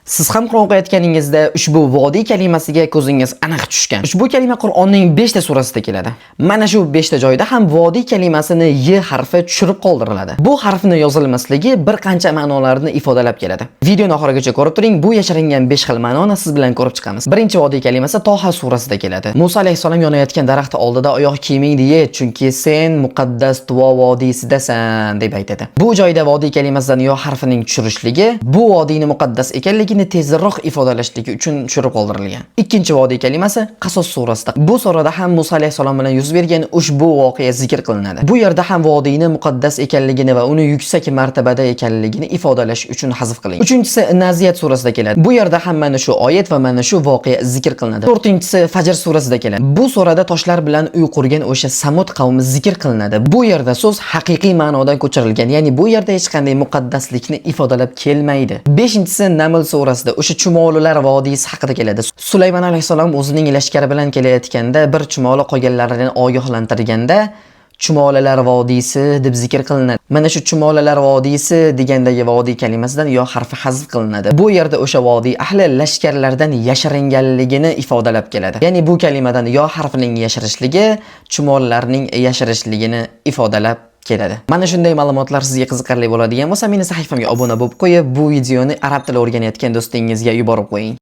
Siz ham Qur'on o'qiyotganingizda ushbu vodiy kalimasiga ko'zingiz aniq tushgan. Ushbu kalima Qur'onning 5 ta surasida keladi. Mana shu 5 ta joyda ham vodiy kalimasini y harfi tushirib qoldiriladi. Bu harfni yozilmasligi bir qancha ma'nolarni ifodalab keladi. Videoni oxirigacha ko'rib turing, bu yashiringan 5 xil ma'noni siz bilan ko'rib chiqamiz. Birinchi vodiy kalimasi Toha surasida keladi. Musa alayhissalom yonayotgan daraxt oldida "Oyoq kiyimingni ye, chunki sen muqaddas Tuvo vodiysidasan", deb aytadi. Bu joyda vodiy kalimasidan yo harfining tushirishligi bu vodiyni muqaddas ekanligini tezroq ifodalashligi uchun tushirib qoldirilgan. Ikkinchi vodiy kalimasi Qasos surasida. Bu surada ham Musa alayhissalom bilan yuz bergan ushbu voqea zikr qilinadi. Bu yerda ham vodiyni muqaddas ekanligini va uni yuksak martabada ekanligini ifodalash uchun hazf qilingan. Uchinchisi Naziyat surasida keladi. Bu yerda ham mana shu oyat va mana shu voqea zikr qilinadi. To'rtinchisi Fajr surasida keladi. Bu surada toshlar bilan uy qurgan o'sha Samud qavmi zikr qilinadi. Bu yerda so'z haqiqiy ma'nodan ko'chirilgan, ya'ni bu yerda hech qanday muqaddaslikni ifodalab kelmaydi. Beshinchisi Naml surasida o'sha chumolilar vodiysi haqida keladi. Sulaymon alayhissalom o'zining lashkari bilan kelayotganda bir chumoli qolganlarini ogohlantirganda "Chumolilar vodiysi" deb zikr qilinadi. Mana shu "chumolilar vodiysi" degandagi vodiy kalimasidan yo harfi hazf qilinadi. Bu yerda o'sha vodiy ahli lashkarlardan yashiringanligini ifodalab keladi. Ya'ni bu kalimadan yo harfining yashirishligi chumolilarning yashirishligini ifodalab keladi. Mana shunday ma'lumotlar sizga qiziqarli bo'ladigan bo'lsa, meni sahifamga obuna bo'lib qo'yib, bu videoni arab tili o'rganayotgan do'stingizga yuborib qo'ying.